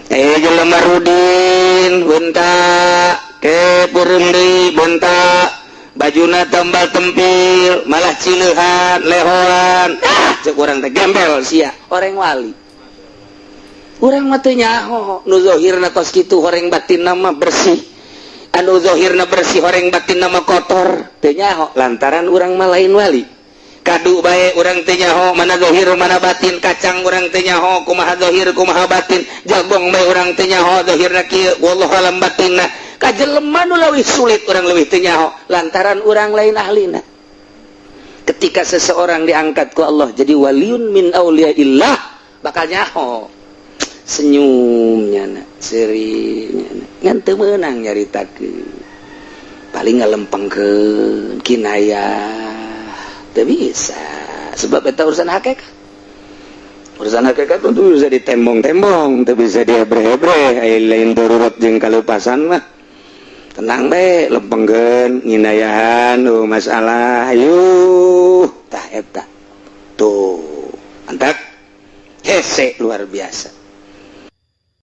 Eh, jelema rudin bentak ke peureum deui, bentak bajuna tambal tempil, malah cileuhan lehoan. Ah, cek urang teh, gembel sia, orang wali. Urang mah teu nyaho nu zahirna kos kitu, horeng batin mah bersih, anu zahirna bersih, horeng batin mah kotor, teu nyaho lantaran urang mah lain wali. Kadu bae urang teu nyaho mana zahir mana batin. Kacang urang teu nyaho kumaha zahir, kumaha batin. Jagong bae urang teu nyaho zahirna kieu, wallahu alam batinna. Ka jelema nu leuwih sulit, urang leuwih teu nyaho lantaran urang lain ahlina. Ketika seseorang diangkat ku Allah jadi waliun min auliyaillah, bakal nyaho, senyumnya na, serinya ngan teu meunang nyaritakeun, paling ngalempengkeun kinayah teu bisa, sebab eta urusan hakikat. Urusan hakikat tentu bisa ditembong-tembong, teu bisa diebre-ebre. Aya lain darurat jeung kalepasan mah tenang bae, lempengkeun nginayahan. Oh, masalah ayo tah eta tuh mantap, hese luar biasa.